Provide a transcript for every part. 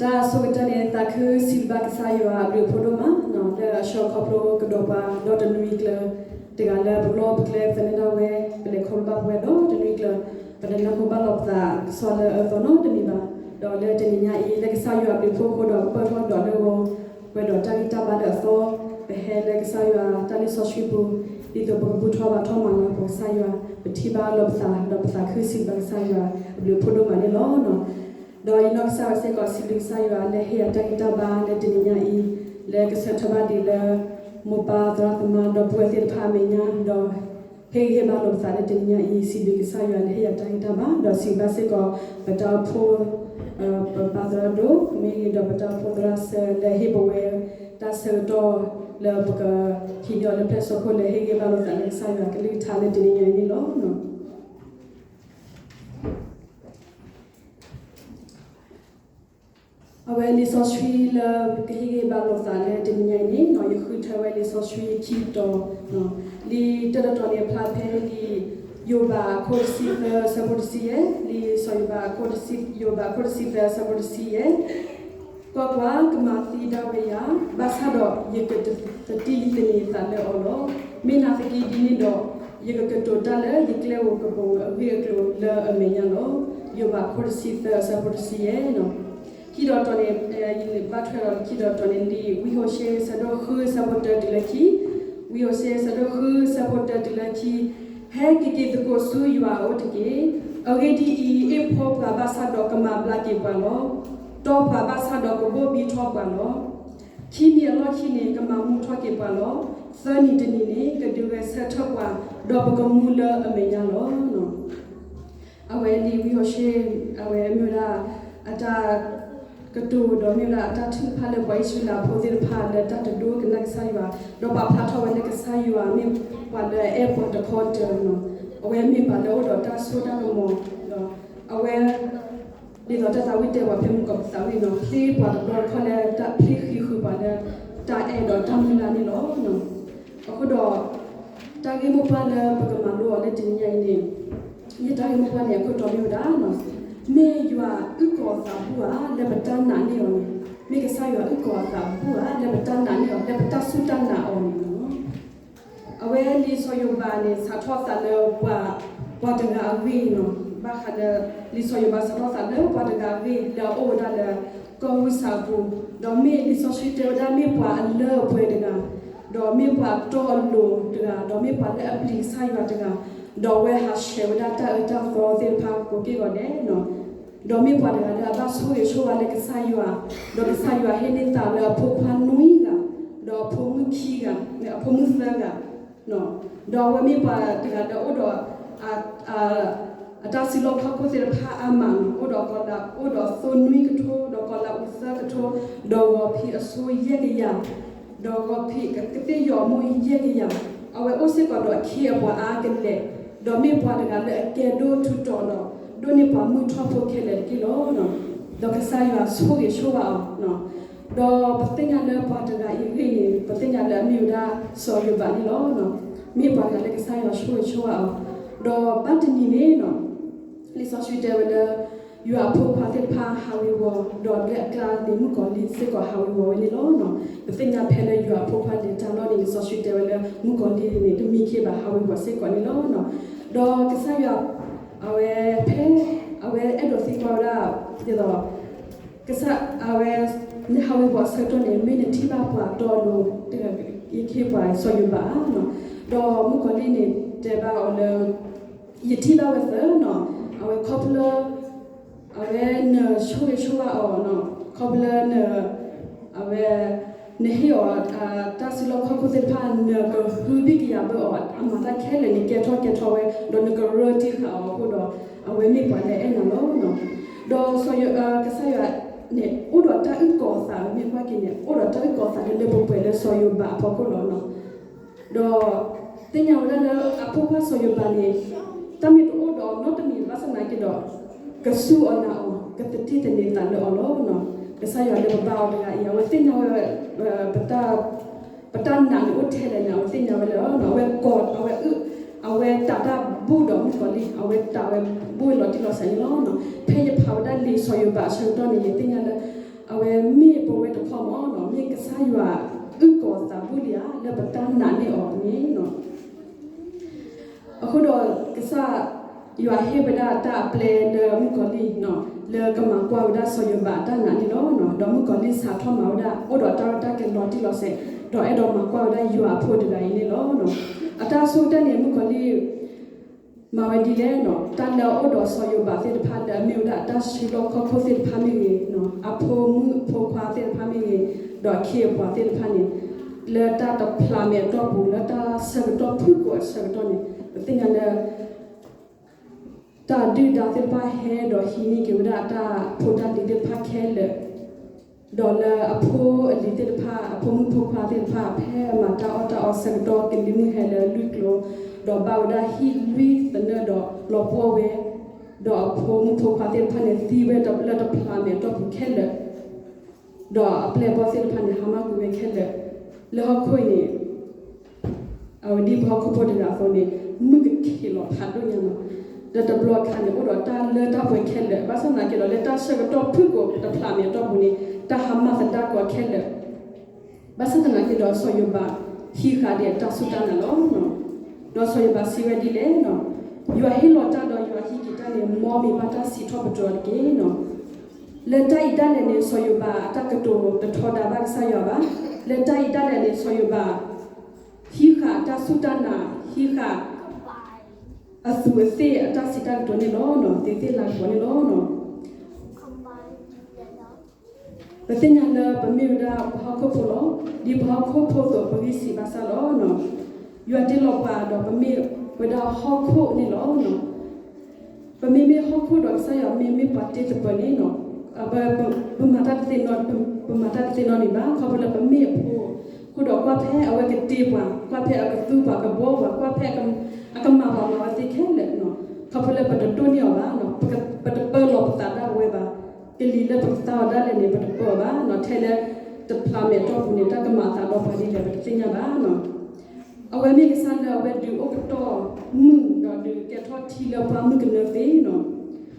တၢ်ဆိကတၢၢ်န့ၣ် သးခုစံးဘျုးဘၣ်ကစၢ်ယွၤအဘျုးအဖှိၣ်ဒိၣ်မး လၢအဆှၢခီဖျိကဒီးပှၤဒီတနွံကျၢၤ တဂၤလၢပလီၢ်ပကျဲပသနၢၣ်ဒၣ်ဝဲ ပလဲၤခီဖျိဘၣ်ပဝဲဒီတနွံကျၢၤ ပတနၢ်ဟူဘၣ်လီၤပသးကစီၣ်လၢအၢသီနီတမံၤဘၣ်. ဒီးလၢတနံၤညါအံၤ လၢကစၢ်ယွၤအဘျုးအဖှိၣ်အဃိဒီး ပပၢၢ်ထီၣ်ဒီးလၢဂီၤ ပှဲၤဒီးတၢ်ဂံၢ်တၢ်ဘါလၢအသီ ပဟဲလၢကစၢ်ယွၤတၢ်လ့ၣ်စီဆှံပူၤ ဒ်သိးပကဘူၣ်ထီၣ်ဘါထီၣ်မၤလၤကပီၤကစၢ်ယွၤ ပထံၣ်ဘၣ်လီၤပသး ဒီးပသးခုစံးဘျုးကစၢ်ယွၤအဘျုးအဖှိၣ်ဒိၣ်မးန့ၣ်လီၤ. ဒီးယနီၢ်ကစၢ်ယွၤစ့ၢ်ကီး စံးဘျုးကစၢ်ယွၤလၢဟ့ၣ်ယၤတၢ်ဂံၢ်တၢ်ဘါလၢတနံၤညါအံၤ လၢကဆၢထၢၣ်ဘၣ်ဒံးလၢ မိၢ်ပၢ်သရၣ်သမါဒီပုၢ်ဝဲၢ်သ့ၣ်တဖၣ်အမဲာ်ညါ ဒီးဟ့ၣ်ဂံၢ်ဟ့ၣ်ဘါလီၤပသးလၢတနံၤညါအံၤ စံးဘျုးကစၢ်ယွၤလၢဟ့ၣ်ယၤတၢ်ဂံၢ်တၢ်ဘါ ဒီးစံးဘျုးဘၣ်စ့ၢ်ကီး ပတၢ်အိၣ်ဖှိၣ် ပပၢ်သရၣ်ဒိၣ် မ့ၢ်ဂ့ၤ ဒီးပတၢ်အိၣ်ဖှိၣ်သရၣ်စၢၤ လၢဟ့ၣ်ပဝဲတၢ်ဆၢကတီၢ် လၢပကဟံးန့ၢ်အီၤလၢပျဲၢ်စိခိၣ် လၢဟ့ၣ်ဂံၢ်ဘါလိာ်သးလၢကစၢ်ယွၤကလုၢ်ကထါလၢတနံၤညါအံၤန့ၣ်လီၤ. အဝဲလံာ်စီဆှံလၢပကဟ့ၣ်ဂံၢ်ဘါလိာ်သးလၢတနံၤညါအံၤန့ၣ် ယဃုထၢဝဲလံာ်စီဆှံခံတီၤ, လံာ်တတီၤန့ၣ် ဖျါဖဲလံာ်ယိၤဘးအခိၣ်တဆံသၢအဆၢဖိတဆံယဲၢ်, လံာ်စီၤယိၤဘးအခိၣ်တဆံ, ယိၤဘးအခိၣ်တဆံသၢအဆၢဖိတဆံယဲၢ်, ကွၢ်ကွၢ်, ကမၤသံဒၣ်ဝဲယၤ, ဘၣ်ဆၣ်ဒီးယကသတံၢ်လံသန့ၤသးလၢအီၤလီၤ. မ့ၢ်နာ်သက့ဒ်န့ၣ်ဒီး, ယကကတိၤတၢ်လၢယကျဲဧိၤကပူၤဧိၤအဂ့ၢ်အကျိၤလၢအမဲာ်ညါလီၤ. ယိၤဘးအခိၣ်တဆံသၢအဆၢဖိတဆံယဲၢ်. ခံတီၤတီၤန့ၣ်, ယဘၣ်ထွဲဒီးခံတီၤတီၤန့ၣ် လံာ်ဝံဟိၤၡ့အဆၢဒိၣ်ဃုအဆၢဖိတၢတုၤလၢခံ, ဝံဟိၤၡ့အဆၢဒိၣ်ဃုအဆၢဖိတၢတုၤလၢခံ, ဟဲက့ၤက့ၤသကိးဆူယွၤအအိၣ်တက့ၢ်. အဂ့ၢ်ဒ်အံၤ, အ့ၣ်ဖှီပှၤဘၣ်ဆၣ်ဒီးကမၤဘျါက့ၤပှၤလီၤ. တီပှၤဘၣ်ဆၣ်ဒီးကဘိၣ်ဘံထီၣ်ပှၤလီၤ. ခံနံၤအလီၢ်ခံန့ၣ် ကမၤမူထီၣ်က့ၤပှၤလီၤ. သၢနံၤတနံၤန့ၣ် ကဒုးဂဲၤဆၢထၢၣ်ပှၤ, ဒီးပကမူလၢအမဲာ်ညါလီၤ. အဝဲလံာ်ဝံဟိၤၡ့, အဝဲမ့ၢ်ဝဲဒၣ် အတၢ်ကတိၤဒီးမ့ၢ်ဝဲဒၣ်အတၢ်ထုကဖၣ်လၢပှၤအံၣ်စရ့လးဖိသ့ၣ်တဖၣ်လၢတၢ်တဒိကနၣ်ကစၢ်ယွၤ, ဒီးပာ်ဖျါထီၣ်ဝဲလၢကစၢ်ယွၤမ့ၢ်ပှၤလၢအအဲၣ်ပှၤတခီတၢၤ, အဝဲမ့ၢ်ပှၤလၢအအိၣ်ဒီးတၢ်စိတၢ်ကမီၤ, ဒီးအဝဲ ဒ်သိးတၢ်သးဝံၣ်တဲပှၤဖဲမုၢ်ကီၢ်ပသးဝံၣ်န့ၣ် ဖျ့ပှၤတဘျီတခီၣ်လၢတၢ်ဖျ့ဃံးဃုာ်ပှၤလၢ တၢ်အဲၣ်ဒီးတၢ်မုၢ်လၢ်န့ၣ်လီၤ. အဃိဒီး တၢ်ဂ့ၢ်မိၢ်ပှၢ်လၢပကမၤလိအီၤလၢတနံၤညါအံၤန့ၣ်, ယတၢ်ဂ့ၢ်မိၢ်ပှၢ်န့ၣ် အခိၣ်တီမ့ၢ်ဝဲဒၣ်, မ့ၢ်ယွၤအုၣ်ကီၤအသးဘူၣ်ဧါလၢပတၢ်နာ်န့ၢ်အီၤန့ၣ်, မ့ၢ်ကစၢ်ယွၤအုၣ်ကီၤအသးဘူၣ်ဧါလၢပတၢ်နာ်န့ၢ်အီၤ လၢပတၢ်စူၢ်တၢ်နာ်အီၤန့ၣ်လီၤ. အဝဲလံာ်စီၤယိၤဘးန့ၣ် စးထီၣ်သးလၢ ပှၤတဂၤအဂ့ၢ်န့ၣ်, ဘၣ်ဃးလၢ လံာ်စီၤယိၤဘးစးထီၣ်သးလၢပှၤတဂၤအဂ့ၢ် လၢအအိၣ်ဝဲဒၣ်လၢ ကီၢ်ဂုၢ်စးပူၤ, ဒီးမ့ၢ်လံာ်စီဆှံတဲဝဲဒၣ်မ့ၢ်ပှၤအလၢအပှဲၤတဂၤ, ဒီးမ့ၢ်ပှၤတီအလိၤတဂၤ, ဒီးမ့ၢ်ပှၤလၢအပျံၤကစၢ်ယွၤတဂၤ, ဒီးအဝဲဟးဆှဲးဝဲဒၣ်တၢ်အၢတၢ်သီသ့ၣ်တဖၣ်ကိးက့ၢ်ဂီၤဒဲး ဒီးမ့ၢ်ပှၤတဂၤလၢအဘၣ်ဆိၣ်ဂ့ၤဆိၣ်ဝါလၢကစၢ်ယွၤ, ဒီးကစၢ်ယွၤဟ့ၣ်န့ၢ်သးလၢအဖိခွါနွံဂၤ, ဒီးအဖိမုၣ်ခံဂၤ, အဖိမုၣ်သၢဂၤ, ဒီးအဝဲမ့ၢ်ပှၤတဂၤလၢအိၣ်ဒီး အတၢ်စုလီၢ်ခီၣ်ခိၣ်သ့ၣ်တဖၣ်အါမးန့ၣ်, အိၣ်ဒီးကီၤလၤ, အိၣ်ဒီးသိနွံကထိ, ဒီးကီၤလၤအူးသၢကထိ, ဒီးဂီၤဖံးအဆိယဲၢ်ကယၤ, ဒီးဂီၤဖံးကသ့ၣ်ယီၤအမိၢ်ယဲၢ်ကယၤ, အဝဲအိၣ်စ့ၢ်ကီးဒီးအခ့အပှၤအါကလဲာ်, ဒီးမ့ၢ်ပှၤတဂၤလၢအကဲဒိၣ်ထူးတီၤဒီး ဒိးန့ၢ်ပှၤမုၢ်ထီၣ်ဖိခဲလၢာ်တက့ၢ်လီၤ. ဒီးကစၢ်ယွၤဆိၣ်ဂ့ၤဆိၣ်ဝါအီၤ, ဒီးပသ့ၣ်ညါလၢပှၤတဂၤအံၤအဂ့ၢ်န့ၣ် ပသ့ၣ်ညါလၢအမ့ၢ်ဝဲဒၣ်စီၤယိၤဘးန့ၣ်လီၤ. မ့ၢ်ပှၤတဂၤလၢကစၢ်ယွၤဆိၣ်ဂ့ၤဆိၣ်ဝါအီၤ, ဒီးဘၣ်တနံၤန့ၣ် လံာ်စီဆှံတဲဝဲလၢ ယွၤအဖိခွါသ့ၣ်တဖၣ်ဟးဝ့ၤဝီၤ, ဒီးလၢအကျါန့ၣ် မုၣ်ကီၤလံၢ်စ့ၢ်ကီးဟးဝ့ၤဝီၤဝဲန့ၣ်လီၤ. ပသ့ၣ်ညါဖဲလၢယွၤအဖိခွါလဲၤတၢ်လီၢ်န့ၣ် လံာ်စီဆှံတဲဝဲလၢ မုၣ်ကီၤလံၢ်န့ၣ် တမံခ့ဘၣ် ဟးဝ့ၤဝီၤစ့ၢ်ကီးန့ၣ်လီၤ. ဒီးကစၢ်ယွၤ အဝဲဖဲ အဝဲအဲၣ်ဒိးသံကွၢ်ဝဲဒၣ် ဒ်သိး ကစၢ် အဝဲ နဟးဝ့ၤဝီၤအဆၢကတီၢ်န့ၣ် မ့ၢ်နထံၣ်ဘၣ်ပှၤတီအလိၤ ယခ့ပှၤစီၤယိၤဘးဧါ. ဒီးမုၣ်ကီၤလံၢ်န့ၣ် တဲဘၣ်အီၤလၢ ယထံၣ်ဘၣ်ဝဲသၢနီၤ, အဝဲခီဖျိ အဝဲနဆိၣ်ဂ့ၤဆိၣ်ဝါအီၤနီၤ, ခီဖျိလၢ အဝဲ နဟ့ၣ်အီၤ တၢ်စုလီၢ်ခီၣ်ခိၣ်သ့ၣ်တဖၣ် နကဟုဘံၣ်ကယာ်ဘၢအီၤ အမၤတၢ်ခဲလၢာ်န့ၣ် ကဲထီၣ်ကဲထီၣ်ဝဲ ဒီးနကရၢတံၢ်ဃာ်အီၤအဃိဒီး အဝဲမ့ၢ်ပှၤလၢအအဲၣ်နၤလီၤ. ဒီးစီၤယိၤ ကစၢ်ယွၤန့ၣ် အိၣ်ဒီးတၢ်အုၣ်ကီၤအသး မ့ၢ်ကွၢ်က့ၤန့ၣ် အိၣ်ဒီးတၢ်အုၣ်ကီၤအသးလၢလၢပှဲၤပှဲၤလၢစီၤယိၤဘးအဖီခိၣ်လီၤနီၤ. ဒီးသ့ၣ်ညါဝဲဒၣ်လၢအဖိခွါစီၤယိၤဘးန့ၣ် တၢ်မ့ၢ်တအိၣ်ဒီးနီတမံၤဘၣ်ဆၣ်သနာ်က့ဒီး ကစူၢ်အီၤနာ်အီၤ ကသတံၢ်သန့ၤသးလၢအီၤလီၤ. ကစၢ်ယွၤလၢပဘါအီၤတဂၤအံၤ အဝဲသ့ၣ်ညါဝဲ ပတၢ် ပတၢ်နာ်န့ၣ်အိၣ်ထဲလဲၣ်န့ၣ် အဝဲသ့ၣ်ညါဝဲလၢ အဝဲကိး အဝဲအုၣ် အဝဲတးတၢ်ဘူၣ်ဒီးမုၣ်ကီၤလံၢ် အဝဲတးဝဲဘူၣ်လီၤတံၢ်လီၤဆဲးန့ၣ်လီၤ. ဖဲယဖးဝဲဒၣ်လံာ်စီၤယိၤဘးအဆၢကတီၢ်န့ၣ် ယသ့ၣ်ညါလၢ အဝဲမ့ၢ်ပဝဲတခီမ့ၢ်နီၤ, မ့ၢ်ကစၢ်ယွၤအုၣ်ကီၤသးဘိလံဧါ လၢပတၢ်နာ်န့ၢ်အီၤန့ၣ်နီၤ. အဃိဒီးကစၢ် ယွၤဟ့ၣ်ဝဲဒၣ်တၢ်အပျဲလၢမုၣ်ကီၤလံၢ်နီၤ, လၢကမၤကွၢ်ဝဲဒၣ်စီၤယိၤဘးအတၢ်နာ်န့ၣ်လီၤ. ဒီးမုၣ်ကီၤလံၢ်စးထီၣ်မၤဝဲဒၣ် အိၣ်ဒီးတၢ်ရဲၣ်တၢ်ကျဲၤလီၤတံၢ်လီၤဆဲး, ဒီးအဲၣ်ဒိးမၤကွၢ်ဝဲဒၣ်ယွၤအဖိတဂၤအံၤန့ၣ်လီၤ. အတၢ်ဆိကတၢၢ်န့ၣ် မုၣ်ကီၤလံၢ် မၤဝဲဒ်လဲၣ်နီၤ, တၢ်လၢအအိၣ်ဒီးစီၤယိၤဘးသ့ၣ်တဖၣ် လၢအမ့ၢ်ဝဲဒၣ်အတၢ်စုလီၢ်ခီၣ်ခိၣ်သ့ၣ်တဖၣ်မ့ၢ်ဂ့ၤ, အဖိမုၣ်အဖိခွါသ့ၣ်တဖၣ်မ့ၢ်ဂ့ၤ, ဒီးအခ့အပှၤသ့ၣ်တဖၣ်န့ၣ်, လၢတၢ်တဖျးမဲာ်အတီၢ်ပူၤ လၢတၢ်ဆၢကတီၢ်ဖုၣ်ကိာ်အဆၢကတီၢ်န့ၣ် ပသ့ၣ်ညါလၢ တၢ်ဒုၣ်ဒါသ့ၣ်တဖၣ်ဟဲဒီးဟံးန့ၢ်က့ၤဝဲဒၣ်အတၢ်ဖိတၢ်လံၤသ့ၣ်တဖၣ်ခဲလၢာ်, ဒီးလၢအဖိအလံၤသ့ၣ်တဖၣ် အဖိမုၣ်ဖိခွါသ့ၣ်တဖၣ် ဖဲအမၤတၢ်အီၣ်တၢ်အီဆၢကတီၢ် ကလံၤမုၢ်ဟဲလၢလွံၢ်ကျိၤ, ဒီးဘၣ်ဝဲဒၣ်ဟံၣ်လွံၢ်သနၢၣ်ဒီးလီၤပှီၢ်ဝဲ, ဒီးအဖိမုၣ်ဖိခွါသ့ၣ်တဖၣ်န့ၣ် သံဝဲလၢတဖျးမဲာ်အတီၢ်ပူၤခဲလၢာ် ဒီးအပျဲၢ်အဘီၣ်သ့ၣ်တဖၣ်န့ၣ် ဟါမၢ်ကွံာ်ဝဲခဲလၢာ်, လၢဟီၣ်ခိၣ်အံၤန့ၣ် အဝဲဒ်ပှၤဟီၣ်ခိၣ်ဖိတဂၤအသိးန့ၣ် မုၢ်ကခ့ၤလီၤဖးဒိၣ်ညါနီၤ, ဒီးတဘျီခါန့ၣ် အိၣ်ဒီးတၢ်လၢတၢ်ပှဲၤခဲလၢာ်, ဘၣ်ဆၣ်သနာ်က့ဒီး လၢတၢ်ဆၢကတီၢ်ဖုၣ်ကိာ်တဖျးမဲာ်အတီၢ်ပူၤန့ၣ် တၢ်ဟါမၢ်သဒါကီးခဲလၢာ်, ဘၣ်ဆၣ်သနာ်က့ဒီး စီၤယိၤဘး ဟံးဃာ်ဒံးအတၢ်စူၢ်တၢ်နာ်လီၤ. ဒီးစီၤယိၤဘးစံးဝဲဒ်လဲၣ်နီၤ, ယွၤဟ့ၣ်လီၤတၢ်ဒီးယွၤဟံးက့ၤတၢ်န့ၣ် မ်မ့ၢ်ဘၣ်တၢ်စံးထီၣ်ပတြၢၤတက့ၢ်နီၤ. လၢတၢ်အံၤဒၣ်လဲာ်န့ၣ် စီၤယိၤဘးအတၢ်ကတိၤတထီဒါဘၣ်ကစၢ်ယွၤဘၣ်. လၢတၢ်အံၤဒၣ်လဲာ်န့ၣ် စီၤယိၤဘး ဟံးဃာ်အတၢ်စူၢ်တၢ်နာ်, ဟံးဃာ် အသူးအသ့ၣ်အတၢ်စံးတၢ်ကတိၤန့ၣ်လီၤ. သ့သ့ၣ်လၤကပီၤန့ၣ်လီၤ. ပသ့ၣ်ညါလၢပမ့ၢ်ဝဲဒၣ်ပှၤဟီၣ်ခိၣ်ဖိလီၤ. ဒ်ပှၤဟီၣ်ခိၣ်ဖိအသိး ပဂံၢ်စံးဘၣ်ဆၣ်လီၤ. ယွၤတ့လီၤပှၤဒီးပမ့ၢ်ဝဲဒၣ်ဟီၣ်ခိၣ်န့ၣ်လီၤ. ပမ့မ့ၢ်ဟီၣ်ခိၣ်ဒီးကစၢ်ယွၤမ့မ့ၢ်ပှၤတ့သပၢၤန့ၣ်နီၤ, ပမၤတၢ်တသ့နီတမံၤဘၣ်, ခီဖျိလၢပမ့ၢ်အဖိ, အဃိဒီးကွၢ်ဖဲအဝဲကတ့ပှၤ, ကွၢ်ဖဲအကသူပှၤကဘှီပှၤ, ကွၢ်ဖဲအကမၤပှၤမၤဝဲသ့ခဲလၢာ်, ခီဖျိလၢပတဒိးန့ၢ်အီၤဘၣ်, ပတပၢလီၤပသးဒၣ်ဝဲဘၣ်, ကလံၤလၢပကသါအီၤဒၣ်လဲာ်န့ၣ် ပတပၢအီၤဘၣ်, ထဲလၢတဖျးမဲာ်အတီၢ်ပူၤန့ၣ် တၢ်ကမၤအသးဒီးပှၤဒ်လဲၣ် ပတသ့ၣ်ညါဘၣ်. အဝဲမ့ၢ်ကစၢ်လၢအဝဲဒုးအိၣ်ကတီၢ်မုၢ် ဒီးဒုးကဲထီၣ်ထံလၢပှၢ်မုၢ်ကနၢသ့နီၤ,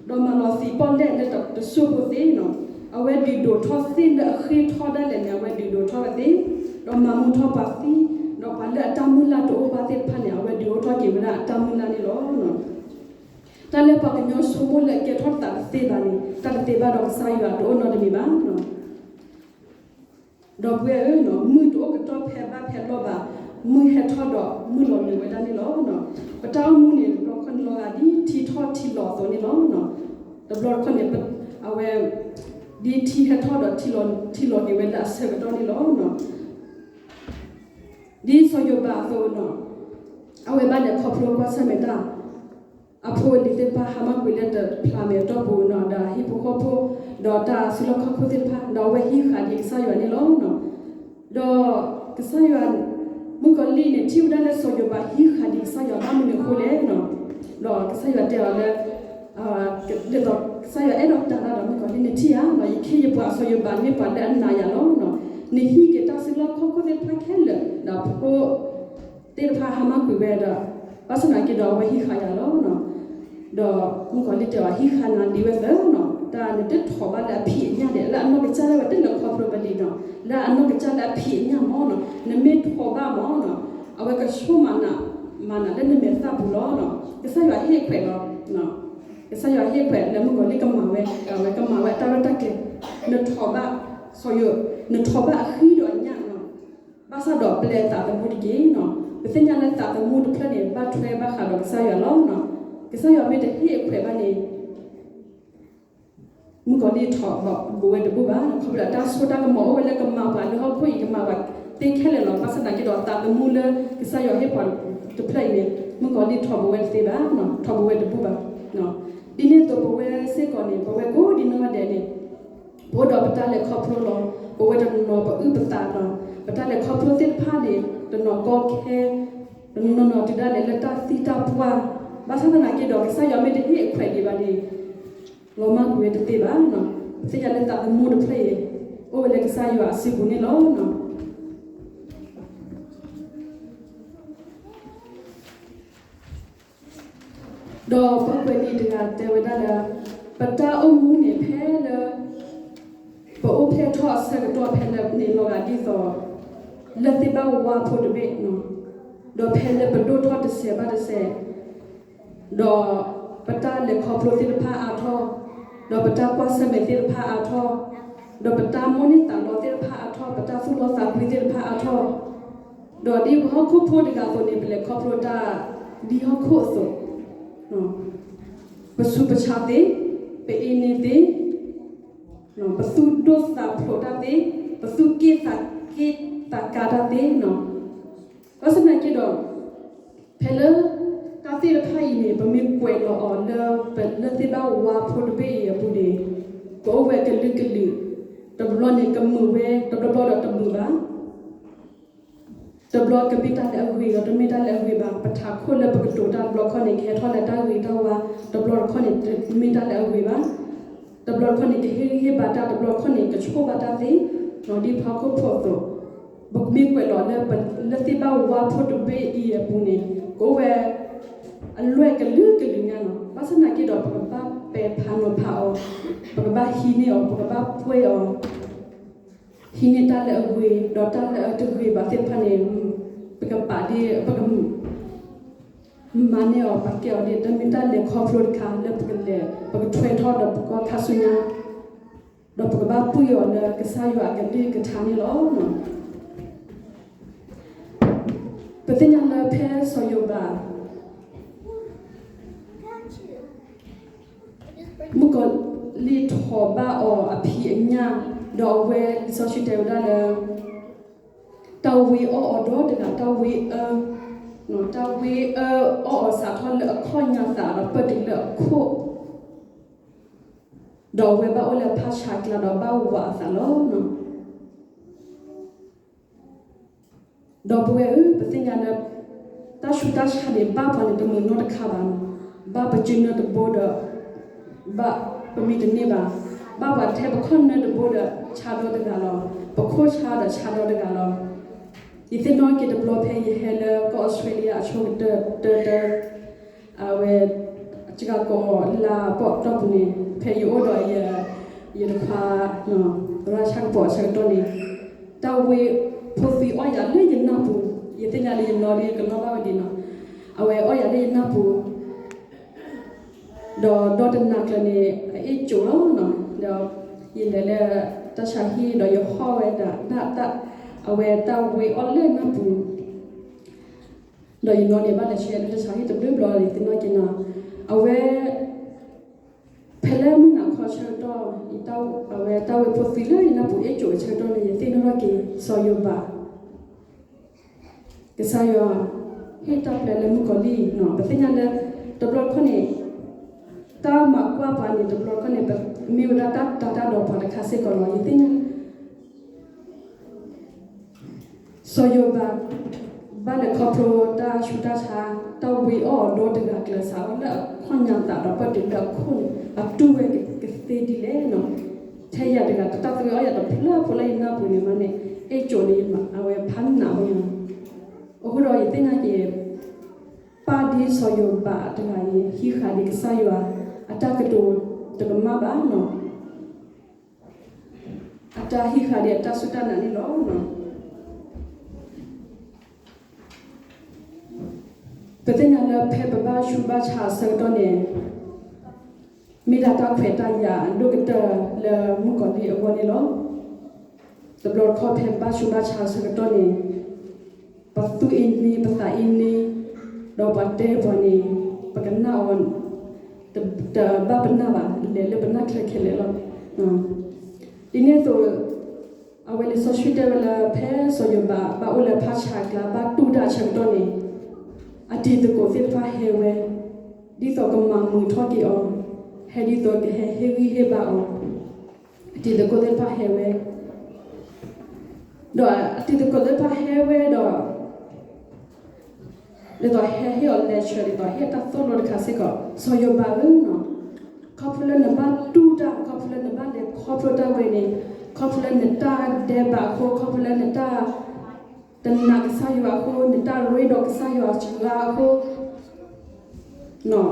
ဒီးမၤလီၤသံပီၣ်လဲၣ်လၢတစိၢ်ဖိသ့နီၤ, အဝဲဒုးဒိးထီၣ်သ့ၣ်လၢအဃ့ၢ်ထီၣ်ဒၣ်လဲာ်န့ၣ် အဝဲဒုးဒိးထီၣ်ဝဲသ့, ဒီးမၤမူထီၣ်ပှၤသံ, ဒီးပှၤလၢအတၢ်မုၢ်လၢ်တအိၣ်ဘၣ်သ့ၣ်တဖၣ်န့ၣ် အဝဲဒုးအိၣ်ထီၣ်က့ၤဝဲဒၣ်အတၢ်မုၢ်လၢ်န့ၣ်လီၤ. တၢ်လၢပှၤကညီဆိကမိၣ်လၢအကဲထီၣ်သးတသ့ဘၣ်န့ၣ် တၢ်တသ့ဘၣ်ဒီးကစၢ်ယွၤတအိၣ်နီတမံၤဘၣ်. ဒီပုၢ်ဝဲၢ်ဧၢ, မုၢ်တအိၣ်ကတီၢ်ဖဲဘၣ်ဖဲလီၢ်ဘၣ်, မုၢ်ဟဲထီၣ်ဒီးမုၢ်လီၤနုာ်ဝဲဒၣ်န့ၣ်လီၤ. ပတၢ်အိၣ်မူန့ၣ် တဘျီတခီၣ်န့ၣ်လီၤဂာ်ဒ်ထံထီၣ်ထံလီၤအသိးန့ၣ်လီၤ. တဘျီတခီၣ်န့ၣ် အဝဲ ဒ်ထံဟဲထီၣ်ဒီးထံလီၤက့ၤဝဲလၢအဆၢကတီၢ်န့ၣ်လီၤ. ဒ်စီၤယိၤဘးအသိးနီၤ, အဝဲဘၣ်လဲၤခီဖျိကွၢ်ဆၢၣ်မဲာ်တၢ် အဖိအလံၤသ့ၣ်တဖၣ်ဟါမၢ်ကွံာ်လၢတဖျးမဲာ်အတီၢ်ပူၤနီၤ, ဒီးဟံၣ်ဖိဃီဖိ, ဒီးတၢ်စုလီၢ်ခီၣ်ခိၣ်သ့ၣ်တဖၣ်, ဒီးအဝဲဟံးဃာ်ဒံးကစၢ်ယွၤန့ၣ်လီၤ. ဒီးကစၢ်ယွၤ, မုၣ်ကီၤလံၢ်န့ၣ် ထံၣ်ဝဲဒၣ်လၢစီၤယိၤဘးဟံးဃာ်ဒံးကစၢ်ယွၤဘၣ်မနုၤအဃိလဲၣ်နီၤ, ဒီးကစၢ်ယွၤတဲအီၤလၢ ဒ်သိးကစၢ်ယွၤအဲၣ်ဒိးတၢ်တၢ်ဒီးမုၣ်ကီၤလံၢ်န့ၣ်ထံၣ်ဧါ, ဒီးယခ့ယပှၤစီၤယိၤဘးမ့ၢ်ပှၤလၢအနာ်ယၤလီၤ. နဟံးက့ၤတၢ်စုလီၢ်ခီၣ်ခိၣ်သ့ၣ်တဖၣ်ခဲလၢာ်, ဒီးဖိသ့ၣ်တဖၣ်ဟါမၢ်ကွံာ်ဝဲဒီး, ဘၣ်ဆၣ်သနာ်က့ဒီးအဝဲဟံးဃာ်ယၤလီၤ. ဒီးမုၣ်ကီၤလံၢ်တဲအီၤ ဟံးဃာ်နၤဒံးဝဲသၢနီၤ, တၢ်နတထီၣ်ဘၣ်လၢအဖံးအညၣ်ဒဲး, လၢအနီၢ်ကစၢ်လၢဝဲတလၢခီဖျိပလံၤနီၤ, လၢအနီၢ်ကစၢ်လၢအဖံးအညၣ်မ့ၢ်နီၤ, နမ့ၢ်ထီၣ်ဘၣ်မ့ၢ်နီၤ, အဝဲကဆိၣ်မၤနၤ, မၤနၤလၢနမဲာ်သၣ်ပူၤလီၤ. ကစၢ်ယွၤဟ့ၣ်ခွဲးလီၤ. ကစၢ်ယွၤဟ့ၣ်ခွဲးလၢမုၣ်ကီၤလံၢ်ကမၤဝဲ, အဝဲကမၤဝဲအတၢ်ရဲၣ်တၢ်ကျဲၤ, နထီၣ်ဘၣ်, စီၤယိၤ, နထီၣ်ဘၣ်အဃံဒီးအညၣ်နီၤ, ဘၣ်ဆၣ်ဒီးပျဲသးသမူတက့ၢ်နီၤ. ပသ့ၣ်ညါလၢသးသမူတဖျၢၣ်န့ၣ် ဘၣ်ထွဲဘၣ်ဃးဒီးကစၢ်ယွၤလီၤ. ကစၢ်ယွၤမ့ၢ်တဟ့ၣ်အခွဲးဘၣ်န့ၣ် မုၣ်ကီၤလံၢ်ထီၣ်ဘိးဝဲတဘူၣ်ဘၣ်, ခီဖျိလၢတၢ်စိတၢ်ကမီၤအိၣ်ဝဲလၢကမၤပှၤလၢဟီၣ်ခိၣ်အံၤ ကမၤပှၤသ့ခဲလၢာ်လီၤ. ဘၣ်ဆၣ်သနာ်က့ဒီး သးသမူလၢကစၢ်ယွၤဟ့ၣ်ပှၤတဖျၢၣ်အံၤန့ၣ် မုၣ်ကီၤလံၢ်ထီၣ်ဘိးဝဲတသ့ဘၣ်, ထီၣ်ဘိးဝဲတဘူၣ်ဘၣ်. ဒ်န့ၣ်အသိးပဝဲစ့ၢ်ကီးန့ၣ် ပဝဲကိးဒံနီၢ်ဂၤဒဲးန့ၣ် ပအိၣ်ဒီးပတၢ်လဲၤခီဖျိလီၤ. ပဝဲတနီၤနီၤပအုၣ်ပသးလီၤ. ပတၢ်လဲၤခီဖျိသ့ၣ်တဖၣ်န့ၣ် တနီၤကီခဲ, တနီၤနီၤတုၤဒၣ်လဲာ်လၢတၢ်သံတၢ်ပှၢ်, ဘၣ်ဆၣ်သနာ်က့ဒီး ကစၢ်ယွၤမ့ၢ်တဟ့ၣ်အခွဲးဒံးဘၣ်န့ၣ် လီၤမၢ်ကွံာ်ဝဲတသ့ဘၣ်. ပသ့ၣ်ညါလၢသးသမူတဖျၢၣ်အံၤ အိၣ်ဝဲလၢကစၢ်ယွၤအစုပူၤန့ၣ်လီၤ. ဒီးပှၤကွဲးလံာ်တဂၤတဲဝဲဒၣ်လၢ ပတၢ်အိၣ်မူန့ၣ်ဖဲလၢ ပ ပအိၣ်ဖျဲၣ်ထီၣ်အဆၢကတီၢ်ဖဲလၢန့ၣ်လီၤဂာ်ဒ်သိး လၢသ့ၣ်ဘၣ်ဝါဖိတဘ့ၣ်, ဒီးဖဲလၢပဒိၣ်ထီၣ်တစဲးဘၣ်တစဲး, ဒီးပတၢ်လဲၤခီဖျိသ့ၣ်တဖၣ်အါထီၣ်, ဒီးပတၢ်ကွၢ်ဆၢၣ်မဲာ်သ့ၣ်တဖၣ်အါထီၣ်, ဒီးပတၢ်မိၣ်န့ၢ်သးလီသ့ၣ်တဖၣ်အါထီၣ်, ပတၢ်သူၣ်လီသးကွံသ့ၣ်တဖၣ်အါထီၣ်, ဒီးဒ်ပဟီၣ်ခိၣ်ဖိတဂၤအသိးန့ၣ် ပလဲၤခီဖျိတၢ်ဒ်ဟီၣ်ခိၣ်အသိး, ပဆူးပဆါသ့, ပအ့န့သ့, ပသူၣ်ဒိၣ်သးဖျိးတၢ်သ့, ပသူၣ်က့ၣ်သးက့ၣ်သးကါတၢ်သ့, ဘၣ်ဆၣ်သနာ်က့ဒီး ဖဲလၢတၢ်သ့ၣ်တဖၣ်အံၤန့ၣ် ပမ့ၢ်ကွဲးလီၤအီၤလၢပလၢသ့ၣ်ဘၣ်ဝါဖိတဘ့ၣ်အံၤအပူၤန့ၣ် ကအိၣ်ဝဲကလုာ်ကလုာ်, တဘျီန့ၣ်ကမုာ်ဝဲ, တဘျီဘျီဒီးတမုာ်ဘၣ်. တဘျီကမ့ၢ်တၢ်လၢအဂ့ၤဒီးတမ့ၢ်တၢ်လၢအဂ့ၤဘၣ်, ပထးခိၣ်လၢပကတိၤတၢ်တဘျီခီန့ၣ် ကဟဲထီၣ်လၢတၢ်ဂ့ၤတၢ်ဝါ, တဘျီတခီၣ်န့ၣ် တမ့ၢ်တၢ်လၢအဂ့ၤဘၣ်, တဘျီတခီၣ်န့ၣ် ကဟ့ၣ်ဂံၢ်ဟ့ၣ်ဘါတၢ်, တဘျီတခီၣ်န့ၣ် ကဆိၣ်ဘၣ်တၢ်သ့, ဒ်ပဟီၣ်ခိၣ်ဖိအသိး, ပမ့ၢ်ကွဲးလီၤလၢပလၢသ့ၣ်ဘၣ်ဝါဖိတဘ့ၣ်အံၤအပူၤန့ၣ် ကအိၣ်ဝဲအလွဲၢ်ကလုာ်ကလုာ်ညါလီၤ. ဘၣ်ဆၣ်သနာ်က့ဒီး ပကဘၣ်ပဲာ်ဖးနီၤဖးအီၤ, ပကဘၣ်ဟံးန့ၢ်အီၤ, ပကဘၣ်ပှ့ၤအီၤ ဟံးန့ၢ်တၢ်လၢအဂ့ၤ, ဒီးတၢ်လၢအတဂ့ၤဘၣ်သ့ၣ်တဖၣ်န့ၣ် ပကပာ်ဒ် ပကမၤန့ၢ်အီၤ ပာ်ကဲအီၤဒ် တမ့ၢ်တၢ်လဲၤခီဖျိတခါလၢပကလဲၤ ပကထွဲထီၣ်ဒီးပကီၢ်ခါဆူညါ, ဒီးပကဘၣ်ပှ့ၤအီၤလၢကစၢ်ယွၤအကလုၢ်ကထါန့ၣ်လီၤ. ပသ့ၣ်ညါလၢဖဲစီၤယိၤဘး မုၣ်ကီၤလံၢ်ထိးဘၣ်အီၤအဖံးအညၣ်, ဒီးအဝဲလံာ်စီဆှံတဲဝဲဒၣ်လၢ တၢ်ဝ့အီၣ်အီၤဒီတဂၤ, တၢ်ဝ့အၢ, တၢ်ဝ့အၢအီၣ်အီၤစးထီၣ်လၢအခီၣ်ညါသးဒီးပၢၢ်တုၤလၢအခိၣ်, ဒီးအဝဲဘၣ်အိၣ်လၢဖးဆါကျါဒီးဘၣ်ဝးအသးလီၤ. ဒီပုၢ်ဝဲၢ်ဧၢ, ပသ့ၣ်ညါလၢ တၢ်ဆူးတၢ်ဆါန့ၣ် ဘၣ်ပှၤန့ၣ်တမုာ်နီတခါဘၣ်, ဘၣ်ပကၠိနၢတဘိဒီး ဘၣ်ပမံတန့ၢ်ဘၣ်, ဘၣ်ပှၤထဲပခီၣ်နၢတဘိဒီး ဆါဒီတဂၤလီၤ, ပခိၣ်ဆါဒီးဆါဒီတဂၤလီၤ. ယသ့ၣ်နီၣ်က့ၤတဘျီဖဲယဟဲလၢကီၢ်အီစထြ့လယါအဆိကတၢၢ်တၢတၢ အဝဲ စှၤကိးလါပီၣ်တီၢ်ပူၤန့ၣ် ဖဲယအိၣ်ဒီးယ ယတခွါ သရၣ်ဆၣ်ကပီၤအဆၢကတီၢ်န့ၣ် တၢ်ဝ့ဖိသွံအီၣ်ယၤလၢယနၢ်ပူၤ, ယသ့ၣ်ညါလၢယနီၢ်ဒ်ကနီၣ်ဘၣ်ဝဲဒ်နီၤ, အဝဲအီၣ်ယၤလၢယနၢ်ပူၤ ဒီးဒီတနၤကျၢၤန့ၣ် အအ့ၣ်ကိၤလီၤ, ဒီးယလဲၤလၢတၢ်ဆါဟံၣ်ဒီးယဟီၣ်ဝဲဒၣ် အဝဲတၢ်ဝ့အီၣ်လၢနၢ်ပူၤ, ဒီးယနီၢ်န့ၣ်ဘၣ်လဲၤဆှၢလၢတၢ်ဆါဟံၣ်တဘျုးဘျီန့ၣ် သ့ၣ်နီၣ်က့ၤနီၤ, အဝဲ ဖဲလၢမုၢ်နၤခီဆၢကတီၢ် အဝဲတၢ်ဝ့ဖိသွံလၢယနၢ်ပူၤအ့ၣ်ကိၤအဆၢကတီၢ်န့ၣ် ယသ့ၣ်နီၣ်ထီၣ်က့ၤ စီၤယိၤဘး ကစၢ်ယွၤ ဟ့ၣ်တၢ်ပျဲလၢမုၣ်ကီၤလံၢ်, ပသ့ၣ်ညါလၢ တဘျီတခီၣ်န့ၣ် တၢ်မၤကွၢ်ပှၤန့ၣ် တဘျီတခီၣ်န့ၣ် မ့ၢ်ဝဲဒၣ်တၢ်တၤတၢ်ဒီးပှၤတခါစ့ၢ်ကီးလီၤ. ယသ့ၣ်ညါ စီၤယိၤဘး ဘၣ်လဲၤခီဖျိတၢ်ဆူးတၢ်ဆါ, တၢ်ဝ့အီၣ်အီၤဒီတဂၤကျၢၤစးထီၣ်လၢအခီၣ်ညါသးဒီးပၢၢ်တုၤလၢအခိၣ်န့ၣ် အတူၢ်ဝဲကသ့ဒ်လဲၣ်နီၤ, ထဲယၤတဂၤ တၢ်သဝ့အီၣ်ယၤတဖျၢၣ်ဖိလၢယနၢ်ပူၤန့ၣ်မးန့ၣ် အ့ၣ်ကိၤန့ၣ် အဝဲဖးနးဝဲနီၤ. အဃိဒီးယသ့ၣ်ညါက့ၤ ပၢ်ဒ်စီၤယိၤဘးတဂၤအံၤ ဟံးဃာ်ဒံးကစၢ်ယွၤ အတၢ်ကတိၤတကမၣ်ဘၣ်နီၤ. အတၢ်ဟံးဃာ်ဒံးအတၢ်စူၢ်တၢ်နာ်န့ၣ်လီၤ. ပသ့ၣ်ညါလၢဖဲပဘၣ်ဆူးဘၣ်ဆါအဆၢကတီၢ်န့ၣ် မ့ၢ်ဒၣ်တၢ်ခွဲးတၢ်ယာ်ဒိၣ်ကတၢၢ်လၢမုၣ်ကီၤလံၢ်အဂီၢ်န့ၣ်လီၤ. တဘျီတခီၣ်ဖဲပဘၣ်ဆူးဘၣ်ဆါအဆၢကတီၢ်န့ၣ် ပသူၣ်အ့န့ ပသးအ့န့ ဒီးပှၤတဲပှၤန့ၣ် ပကနၣ်အီၤ တဘၣ်ပနၢ်ဘၣ် လဲၤလၢပနၢ်ချၢခဲလၢာ်လီၤ. ဒ်န့ၣ်အသိး အဝဲလံာ်စီဆှံတဲဝဲလၢ ဖဲစီၤယိၤဘးဘၣ်အိၣ်လၢဖးဆါကျါ ဘၣ်တူၢ်တၢ်အဆၢကတီၢ်န့ၣ် အတံၤသကိးသ့ၣ်တဖၣ်ဟဲဝဲ ဒ်သိးကမၤမုာ်ထီၣ်က့ၤအီၤ, ဟဲဒ်သိးကဟဲဟ့ၣ်ဂံၢ်ဟ့ၣ်ဘါအီၤ, အတံၤသကိးသ့ၣ်တဖၣ်ဟဲဝဲ ဒီးအတံၤသကိးသ့ၣ်တဖၣ်ဟဲဝဲဒီး ဒ်သိးဟဲဟ့ၣ်အီၤ lecture ဒ်သိးဟ့ၣ်တၢ်သိၣ်လိတခါစ့ၢ်ကီး, စီၤယိၤဘးဧၢ, ခီဖျိလၢနဘၣ်တူၢ်တၢ်, ခီဖျိလၢနဘၣ်လဲၤခီဖျိတၢ်ဝဲန့ၣ်, ခီဖျိလၢနတၢ်ဒဲးဘးအဃိ, ခီဖျိလၢနတၢ် တနာ်ကစၢ်ယွၤအဃိ, နတၢ်ရ့ဒီးကစၢ်ယွၤစှၤအဃိ, ဖဲလံာ်